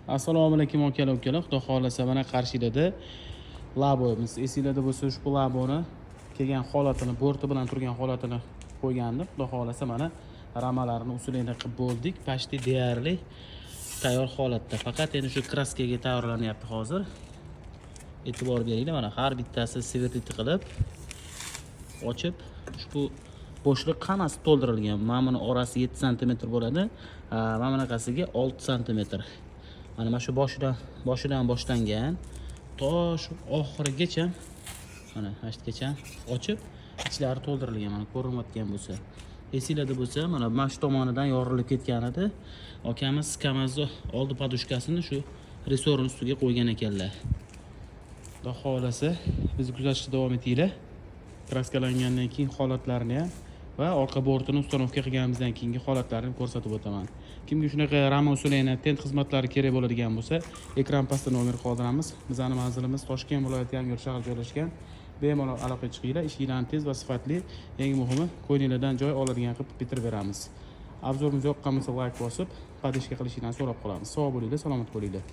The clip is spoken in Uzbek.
Assalomu alaykum, akalar, ukalar. Xudo xohlasa, mana qarshinglarda Labomiz. Esinglarda bo'lsa, ushbu Laboni kelgan holatini, borti bilan turgan holatini qo'ygandim. Xudo xohlasa, mana ramalarini usulini qilib bo'ldik. Почти deyarli tayyor holatda. Faqat endi shu краска ga tayyorlanyapti hozir. E'tibor beringlar, mana har bittasi сверлить qilib ochib, ushbu bo'shliq hammasi to'ldirilgan. Mana buni orasi 7 santimetr bo'ladi. Mana bunaqasiga 6 santimetr. Mana shu boshidan boshlangan to shu oxirigacha, mana shu yergacha ochib, ichlari to'ldirilgan. Mana ko'rinayotgan bo'lsa. Esinglarda bo'lsa, mana shu tomonidan yorilib ketgan edi. Akamiz KAMAZni oldi подушка sini shu ressorni ustiga qo'ygan ekanlar. Xudo xohlasa, bizni kuzatishda davom etinglar. Краска langandan keyin holatlarini ham va orqa bortini установка qilganimizdan keyingi holatlarini ko'rsatib o'taman. Kimga shunaqa rama usulini, тент xizmatlari kerak bo'ladigan bo'lsa, ekran pastida nomer qoldiramiz. Bizani manzilimiz Toshkent viloyati, Yangiyo'l shahri joylashgan. Bemalol aloqaga chiqinglar, ishinglarni tez va sifatli, eng muhimi, ko'ngilinglardan joy oladigan qilib bitirib beramiz. Обзор imiz yoqqan bo'lsa, layk bosib, поддержка qilishinglarni so'rab qolamiz. Sog' bo'linglar, salomat bo'linglar.